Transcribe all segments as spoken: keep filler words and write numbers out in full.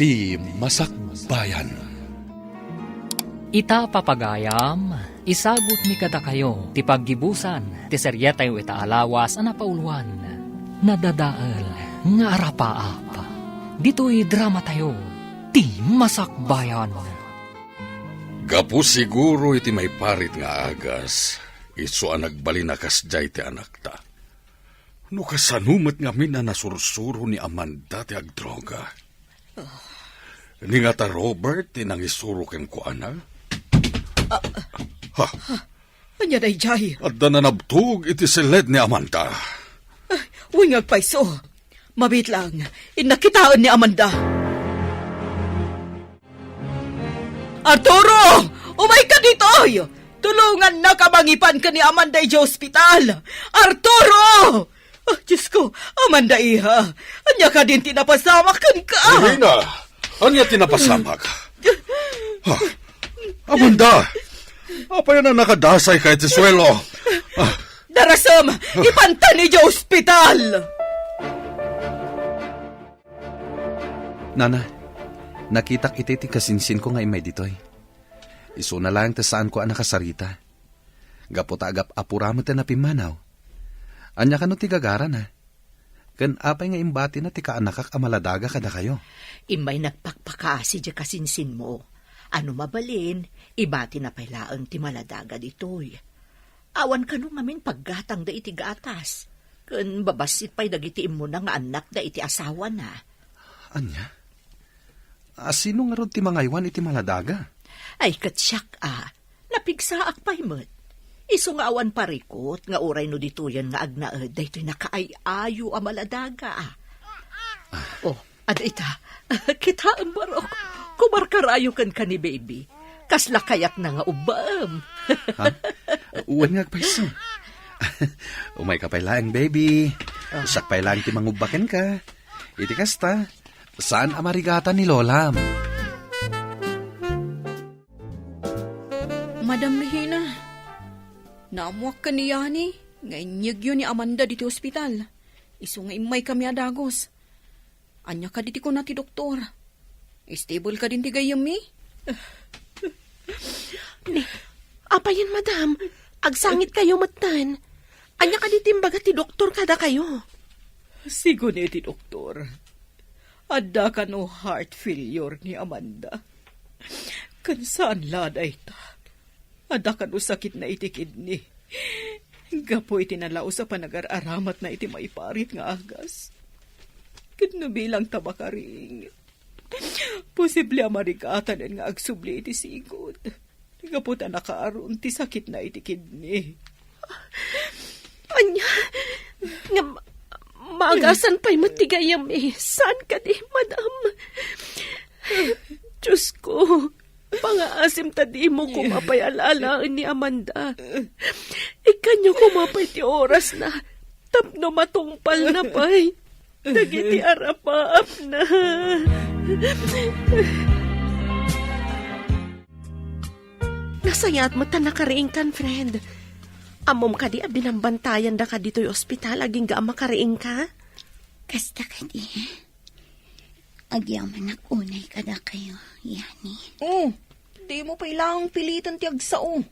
Ti Masakbayan. Ita, papagayam, isagutmi kadakayo ti paggibusan ti serietayo ita a lawas a napauluan, Nadadael nga Arapaap. Ditoy dramatayo, Ti Masakbayan. Gapu siguro iti maiparit nga agas, isu a nagbalin a kasdiay ti anakta. No kasano met ngamin a nasursuro ni Amanda ti agdroga? Ni ngata Robert ti nangisuro kenkuana? Ha? Ania daydiay? Adda nanabtog iti siled ni Amanda. Wen nga agpayso. Mabiit lang, innak kitaen ni Amanda. Arturo! Umayka ditoy! Tulongannaka mangipan ken ni Amanda idiay ospital! Arturo! Ah, Diyos ko, Amanda, iha. Ania kadin ti napasamak kenka? Regina, ania ti napasamak? Ha? Amanda! Apay a nakadasayka iti suelo? Ah. Darasem, ipanta idiay ospital! Nana, nakitak iti ti kasinsinko nga immay ditoy. Isuna laeng ta saanko a nakasarita. Gapu ta agap-apura met a napimmanaw. Ania kano ti gagarana? Ken apay nga imbatina ti kaanakak a maladaga kadakayo? Immay nagpakpakaasi diay kasinsinmo. Ano mabalin, ibatina pay laeng ti maladaga ditoy. Awan kano ngamin paggatangda iti gatas, ken babassit pay dagiti immuna nga annakda iti asawana. Ania? A, sino ngarud ti mangaywan iti maladaga? Ay, ket siak a, napigsaak pay met. Isu nga awan parikut nga uray no ditoyen nga agnaed daytoy nakaay-ayo a maladaga. Oh, Ada ita, kitaem, barok. Kumarkarayo kenka ni baby. Kasla kayatna nga ubbaem. Ha? Wen nga agpayso. Umayka pay laeng, baby. Ah. Siak pay laeng ti mangubba kenka. Iti kasta, saan a marigatan ni lolam. Madam Regina, naammoak ken ni Yani nga inyegyo ni Amanda ditoy ospital. Isu nga immaykami a dagus. Ania kadi ti kuna ti doktor? Stable kadin ti gayyemmi? Ni, apayen, madam? Agsangitkayo metten. Ania kadi ti imbaga ti doktor kadakayo? Sigun iti doktor, adda kano heart failure ni Amanda. Ken saan la dayta. Adda kano sakitna iti kidney. Gapu iti nalaus a panagar-aramatna iti maiparit nga agas. Ket no bilang ta makaring, posible a marigatanen nga agsubli iti sigud. Gapu ta nakaaron ti sakitna iti kidney. Ania? Nga ma-, maagasan pay met ti gayyem, eh. Saan kadi, madam? Diyos ko, pangaasim ta dimo koma pay alaalaen ni Amanda. Ikkanyo koma pay ti orasna tapno matungpalna pay dagiti arapaapna. Nasayaat met ta nakariingkan, friend. Ammom kadi a binambantayan daka ditoy ospital agingga a makariingka? Kasta kadi. Agyamanak unay kadakayo, Yani. Oh, dimo pay laeng piliten ti agsao.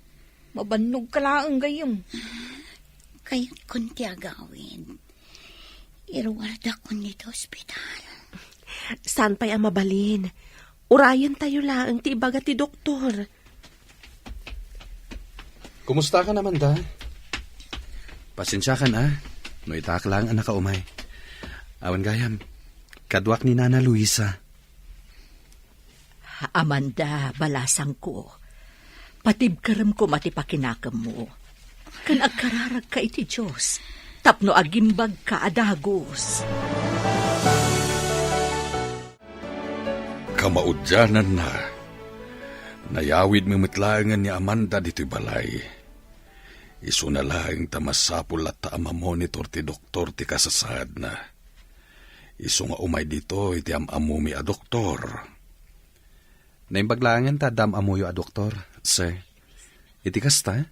Mabannogka laeng gayyem. Kayatkon ti agawid. Iruardakon ditoy ospital. Saan pay a mabalin. Urayentayo laeng ti ibaga ti doktor. Kumustakan, Amanda? Pasensiakan, a. No itaak laeng a nakaumay. Awan gayam, kaduak ni Nana Luisa. Amanda, balasangko, patibkerem koma ti pakinakemmo, ken agkararagka iti Dios tapno agimbagka a dagus. Kamaudiananna, nayawidmi met laengen ni Amanda ditoy balay. Isuna laeng ta masapul latta a mamonitor ti doktor ti kasasaadna. Isu nga umay ditoy ti am-ammomi a doktor. Naimbag laengen ta adda am-ammoyo a doktor, sir. Iti kasta,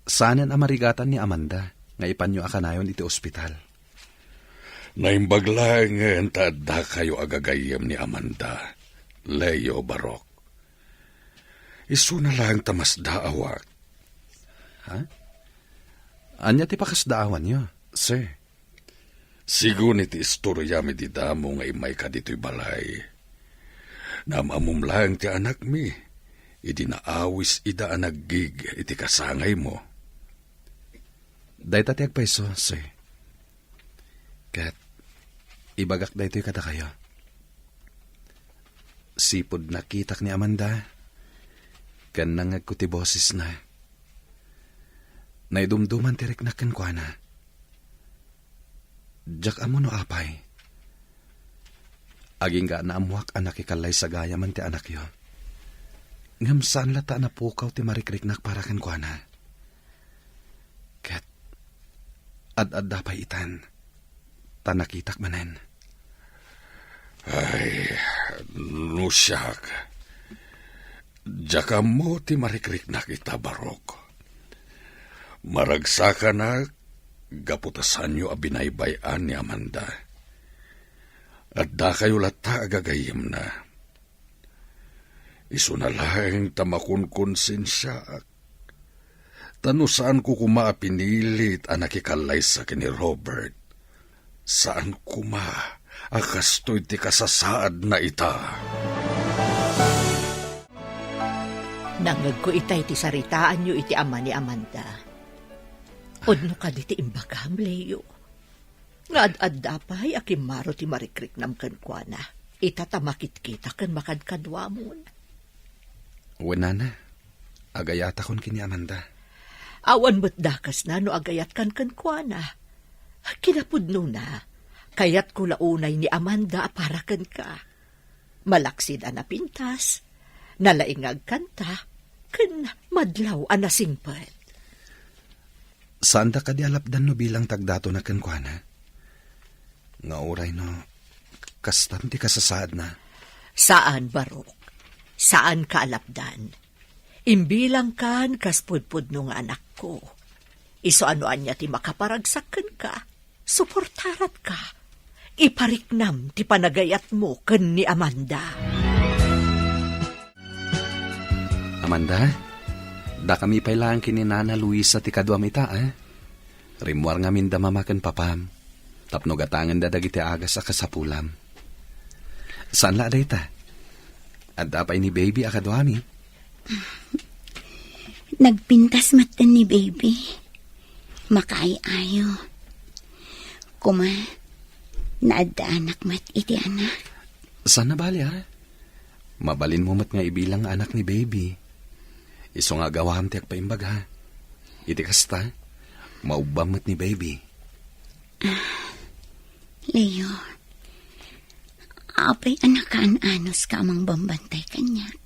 saanen a marigatan ni Amanda nga ipanyo a kanayon iti ospital. Naimbag laengen ta addakayo a gagayyem ni Amanda, Leo, Barok. Isuna laeng ta masdaawak. Ha? Ania ti pakasdaawanyo, sir? Sigun iti istoriam idi damo nga immayka ditoy balay, naam-ammom laeng ti anakmi idi naawis ida a naggig iti kasangaymo. Dayta ti agpayso, sir. Ket ibagak daytoy kadakayo. Sipud nakitak ni Amanda, ken nangngegko ti bosesna, naidumduman ti riknak kenkuana. Diak ammo no apay. Agingga naammoak a nakikallaysa gayamen ti anakyo. Ngem saan latta a napukaw ti marikriknak para kenkuana. Ket ad-adda pay itan, ta nakitak manen. Ay, no siak, diak ammo ti marikriknak ita, Barok. Maragsakanak gapu ta saanyo a binaybay-an ni Amanda. Addakayo latta a gagayyemna. Isuna laeng ta makonkonsensiaak. Ta no saanko koma a pinilit a nakikallaysa ken ni Robert, saan koma a kastoy ti kasasaadna ita. Nangngegko itay ti saritaanyo iti ama ni Amanda. Pudno kadi ti imbagam, Leo, nga ad-adda pay a kimmaro ti marikriknam kenkuana, ita ta makitkita ken makadkaduamon. Wen, nana, agayatakon ken ni Amanda. Awan met dakesna no agayatkan kenkuana. Kinapudnona, kayatko la unay ni Amanda a para kenka. Malaksid a napintas, nalaing nga agkanta, ken madlaw a nasingpet. Saanda kadi a lapdan no bilang ti agdatona kenkuana? Nga uray no kastan ti kasasaadna? Saan, Barok. Saanka a lapdan. Imbilangkan kas pudpudno nga anakko. Isu a no ania ti makaparagsak kenka, suportaratka. Ipariknam ti panagayatmo ken ni Amanda. Amanda, dakami pay laeng ken ni Nana Luisa ti kaduam ita, a? Rimmuar ngamin da mama ken papam, tapno gatangenda dagiti agas a kasapulam. Saan la a dayta? Adda pay ni Baby a kaduami. Nagpintas metten ni Baby. Makaay-ayo. Koma, naaddaanak met iti anak. Saan a bali, a? Mabalinmo met nga ibilang nga anak ni Baby. Isu nga agawam ti agpaimbag, a? Iti kasta, maubbam met ni Baby. Leo, apay a nakaan-anuska a mangbambantay kaniak?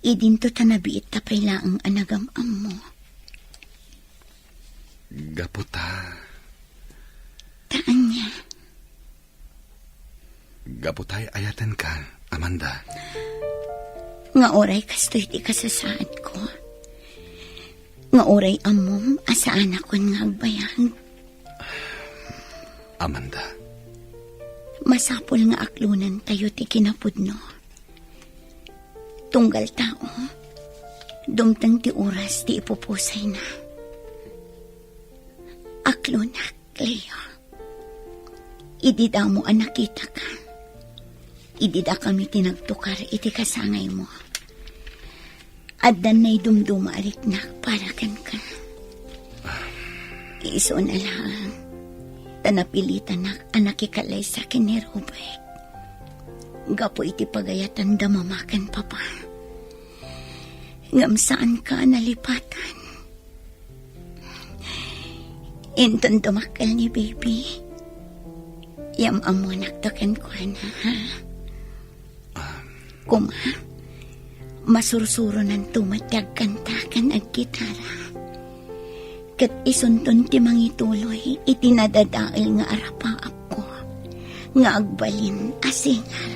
Idinto ta nabiit ta pay laeng a nagam-ammo. Gapu ta. Ta ania? Gapu ta ay-ayatenka, Amanda. Nga uray kastoy ti kasasaadko. Nga uray ammom a saanakon nga agbayag. Amanda. Masapul nga aklonentayo ti kinapudno. Tunggal tao, dumteng ti oras ti ipupusayna. Aklonak, Leo. Idi damo a nakitaka, idi dakami ti nagtukar iti kasangaymo, addan naidumduma a riknak para kenka. Isuna laeng ta napilitanak a nakikallaysa ken ni Robert gapu iti pagayatanda mama ken papa. Ngem saanka a nalipatan. Inton dumakkel ni Baby, yam-ammonakto kenkuana, ha? Koma, masursuronanto met ti agkanta ken aggitara. Ket isunton ti mangituloy iti nadadael nga arapaapko nga agbalin a singer.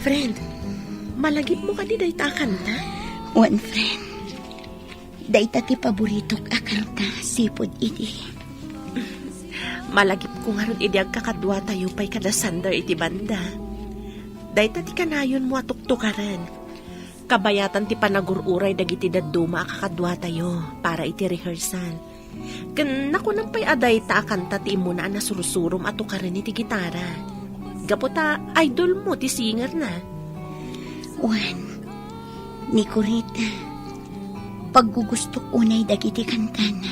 Friend, malagipmo kadi dayta a kanta? Wen, friend. Dayta ti paboritok a kanta, sipud idi. Malagipko ngarud idi agkakaduatayo pay kada Sander iti banda. Dayta ti kanayonmo a tuktokaren. Kabayatan ti panagur-uray dagiti dadduma a kakaduatayo para iti rehearsal. Ken nakunam pay a dayta a kanta ti immuna a nasursurom a tukaren iti gitara. Gapu ta idolmo ti singerna. Wen, ni Corita, paggugustok unay dagiti kantana,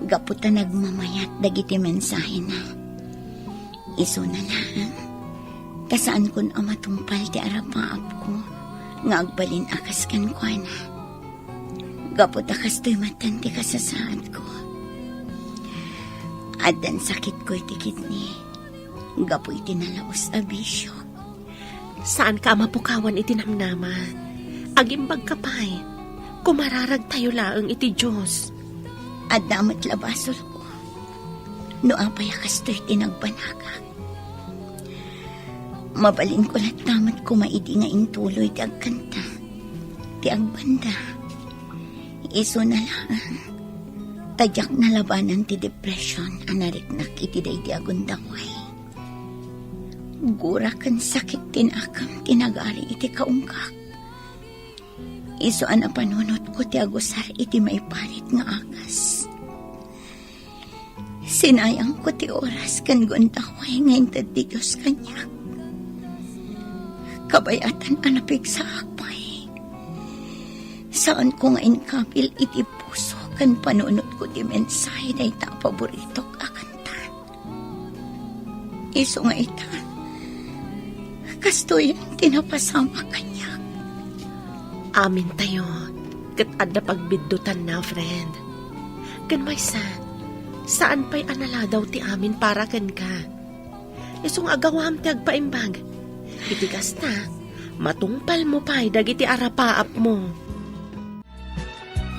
gapu ta nagmamayat dagiti mensahena. Isuna laeng, ta saankon a matungpal ti arapaapko nga agbalin a kas kenkuana. Gapu ta kastoy maten ti kasasaadko. Addan sakitko iti kidney gapu iti nalaus a bisio. Saanka a mapukawan iti namnama. Agimbagka pay. Kumararagtayo laeng iti Dios. Adda met la basolko no apay a kastoy ti nagbanagak. Mabalinko latta met koma idi nga intuloy ti agkanta, ti agbanda. Isuna laeng, ta diak nalabanan ti depression a nariknak iti daydi a gundaway. Gura ken sakit ti nakem ti nagari iti kaungkak. Isu a napanunotko ti agusar iti maiparit nga agas. Sinayangko ti oras ken gundaway nga inted ti Dios kaniak. Kabayatan a napigsaak pay. Saanko nga inkabil iti puso ken panunotko ti mensahe dayta a paboritok a kanta. Isu nga ita, kastoy ti napasamak kaniak. Amintayo, ket adda pagbiddutanna, friend. Ken maysa, saan pay a naladaw ti amin para kenka. Isu nga agawam ti agpaimbag. Iti kasta, matungpalmo pay dagiti arapaapmo.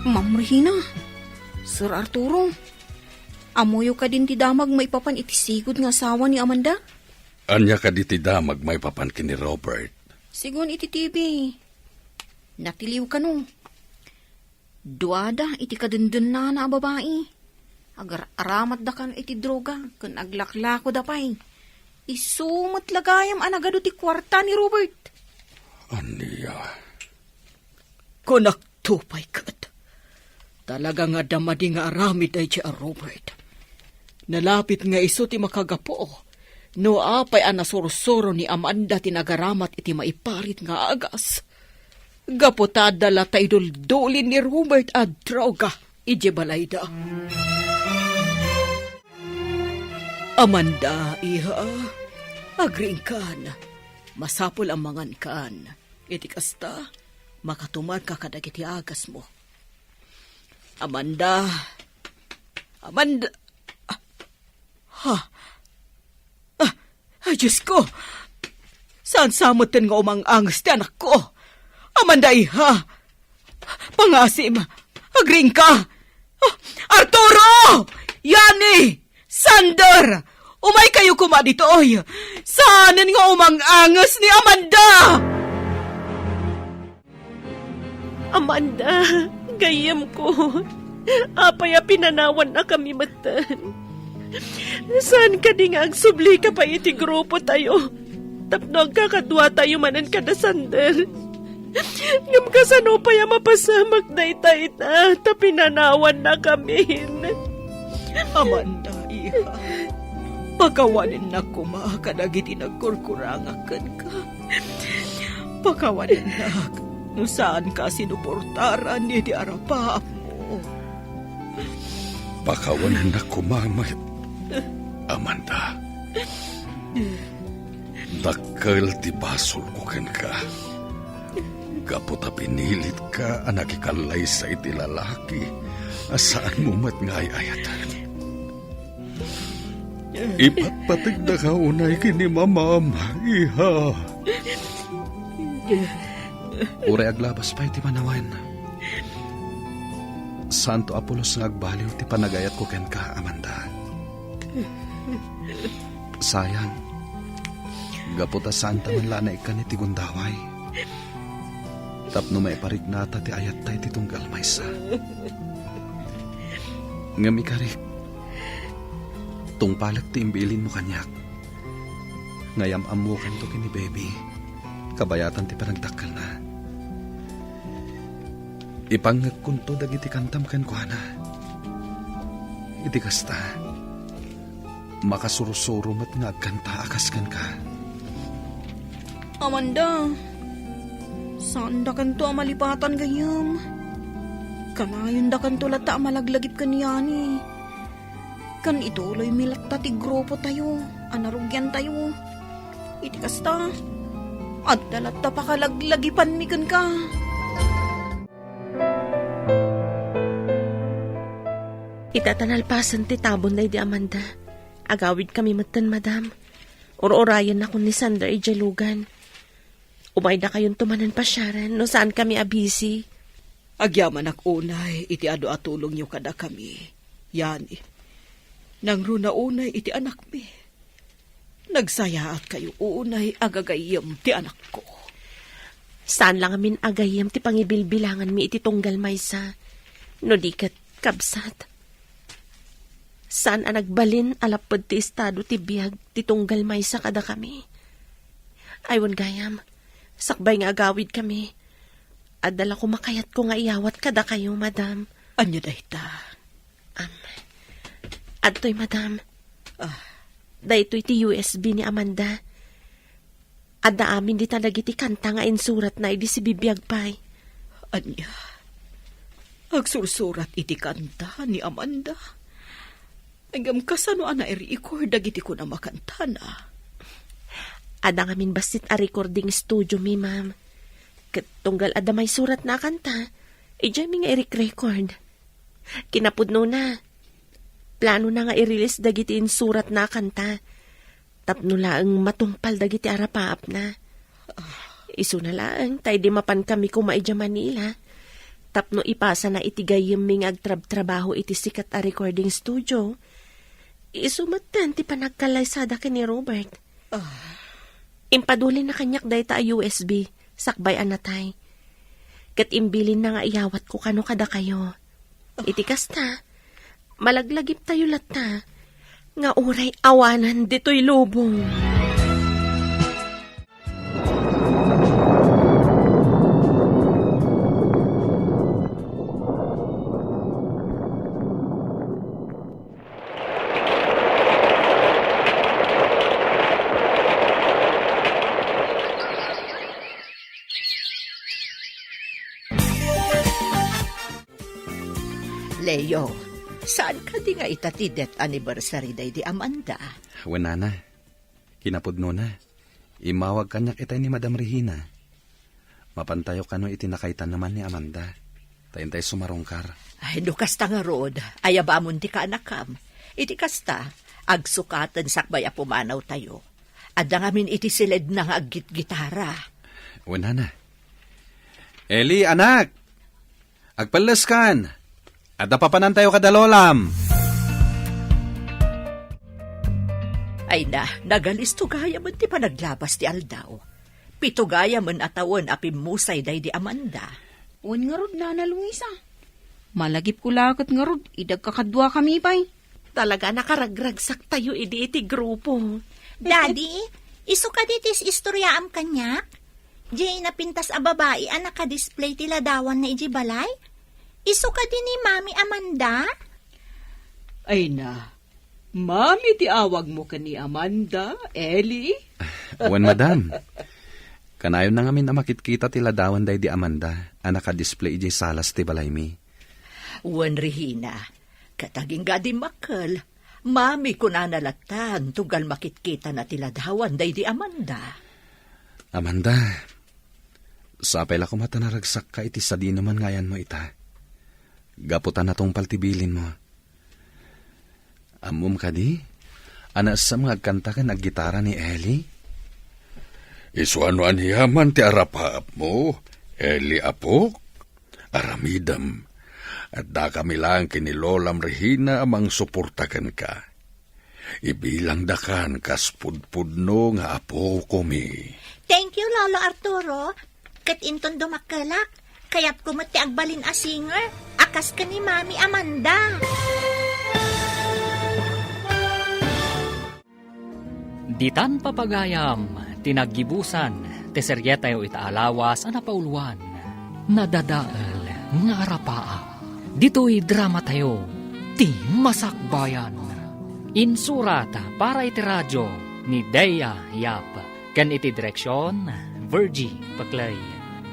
Ma'am Regina, Sir Arturo, ammoyo kadin ti damag maipapan iti sigud nga asawa ni Amanda? Ania kadi ti damag maipapan ken ni Robert? Sigun iti T V, natiliw kano. Duada iti kadendennana a babai. Agar-aramatda kano iti droga ken aglaklakoda pay. Isu met la gayam a nagadu ti kuarta ni Robert. Ania? Kunakto pay ket, talaga nga adda madi nga aramid daydiay a Robert. Nalapit nga isu ti makagapu no apay a nasursuro ni Amanda ti nagaramat iti maiparit nga agas. Gapu ta adda la ta iduldulin ni Robert a droga idiay balayda. Amanda, iha, agriingkan. Masapul a mangankan. Iti kasta, makatumarka kadagiti agasmo. Amanda. Amanda. Ah. Ha? Ah, ay, Diyos ko! Saan sa metten nga umang-anges ti anakko? Amanda, iha! Pangasim! Agriingka! Ah, Arturo! Yani! Sander! Umaykayo koma ditoy! Saanen nga umang-anges ni Amanda! Amanda, gayyemko, apay a pinanawannakami metten? Saan kadi nga agsublika pay iti grupotayo tapno agkakaduatayo manen kada Sander? Ngem kasano pay a mapasamak dayta ita ta pinanawannakamin? Amanda, iha, pakawanennak koma kadagiti nagkurkurangak kenka. Pakawanennak no saanka a sinuportaran iti arapaapmo. Pakawanennak koma met, Amanda. Dakkel ti basolko kenka. Gapu ta pinilitka a nakikallaysa iti lalaki a saanmo met nga ay-ayaten. Ipatpategdaka unay ken ni mamam, iha. Uray aglabas pay ti manawen, saanto a pulos nga agbaliw ti panagayatko kenka, Amanda. Sayang, gapu ta saanta man la a naikkan iti gundaway tapno maipariknata ti ayatta iti tunggal maysa. Ngem ikarik, Tungpalek ti imbilinmo kaniak. Nga yam-ammokanto ken ni Baby, kabayatan ti panagdakkelna. Ipangngegkonto dagiti kantam kenkuana. Iti kasta, makasursuro met nga agkanta a kas kenka. Amanda, saandakanto a malipatan gayyem. Kanayondakanto latta a malaglagip ken Yani. Ken ituloymi latta ti grupotayo a narugiantayo. Iti kasta, adda latta pakalaglagipanmi kenka. Ita ta nalpasen ti tabon daydi Amanda. Agawidkami metten, madam. Ur-urayennakon ni Sander idiay lugan. Umaydakayonto manen pasiaren no saankami a busy. Agyamanak unay iti adu a tulongyo kadakami, Yani. Nangruna unay iti anakmi. Nagsayaatkayo unay a gagayyem ti anakko. Saan la ngamin a gayyem ti pangibilbilanganmi iti tunggal maysa, no di ket kabsat. Saan a nagbalin a lapped ti estado ti biag ti tunggal maysa kadakami. Ay, wen gayam, sakbay nga agawidkami, adda la koma kayatko nga iyawat kadakayo, madam. Ania dayta? Am, adtoy, madam. Ah. Daytoy ti U S B ni Amanda. Adda amin dita dagiti kanta nga insuratna idi sibibiag pay. Ania? Agsursurat iti kanta ni Amanda? Ngem kasano a nai-record dagiti kunam a kantana? Adda ngamin bassit a recording studio mi, ma'am. Ket tunggal adda maisuratna a kanta, idiaymi nga irek-record. Kinapudnona, planona nga i-release dagiti insuratna a kanta tapno laeng matungpal dagiti arapaapna. Isuna laeng ta idi mapankami koma idiay Manila tapno ipasana iti gayyemmi nga agtrabtrabaho iti sikat a recording studio, isu metten ti panagkallaysada ken ni Robert. Ah. Impadulinna kaniak dayta a U S B sakbay a natay. Ket imbilinna nga iyawatko kano kadakayo. Iti kasta, malaglagiptayo latta nga uray awanan ditoy lubong. Leo, saan kadi nga ita ti death anniversary daydi Amanda? Wen, nana. Kinapudnona, immawag kaniak itay ni Madam Regina. Mapantayo kano iti nakaitaneman ni Amanda, ta intay sumarungkar. Ay, no kasta ngarud, ayabamon ti kaanakam. Iti kasta, agsukaten sakbay a pumanawtayo. Adda ngamin iti siledna nga aggitgitara. Wen, nana. Eli, anak! Agpelleskan! Adda papanantayo kada lolam! Ay na, nagalisto gayamen ti panaglabas ti aldaw. Pito gayamen a tawen a pimmusay daydi Amanda. Wen ngarud, Nana Luisa. Malagipko la ket ngarud, idi agkakaduakami pay. Talaga a nakaragragsaktayo idi iti grupo. Daddy, isu kadi ti is-istoryaam kaniak? Diay napintas a babai a nakadisplay ti ladawanna idiay balay? Isu kadi ni Mami Amanda? Ay na, Mami ti awagmo ken ni Amanda, Eli? Wen, madam. Kanayonna ngamin a makitkita ti ladawan daydi Amanda a nakadisplay idiay salas ti balaymi. Wen, Regina, ket agingga a dimmakkel, Mami, kunana lattan, tunggal makitkitana ti ladawan daydi Amanda. Amanda, sapay la koma ta naragsakka iti sadinoman nga ayanmo ita. Gapu ta natungpal ti bilinmo. Ammom kadi a naessam nga agkanta ken aggitara ni Eli? Isu a no aniaman ti arapaapmo, Eli, apok, aramidem. Addakami laeng ken ni Lolam Regina a mangsuporta kenka. Ibilangdakan kas pudpudno nga apokomi. Thank you, Lolo Arturo. Ket inton dumakkelak, kayatko met ti agbalin a singer a kas ken ni Mami Amanda. Ditan papagayam ti naggibusan ti serietayo ita a lawas a napauluan, Nadadael nga Arapaa. Ditoy dramatayo, ti Masakbayan. Insurat para iti radio ni Dea Yap, ken iti direksion, Virgie Paclay.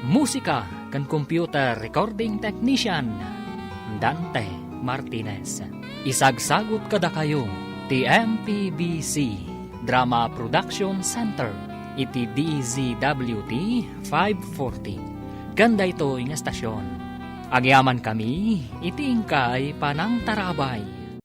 Musika ken computer recording technician, Dante Martinez. Isagsagut kadakayo ti M P B C Drama Production Center iti D Z W T five forty. Ken daytoy nga estasion, agyamankami iti inkay panangtarabay.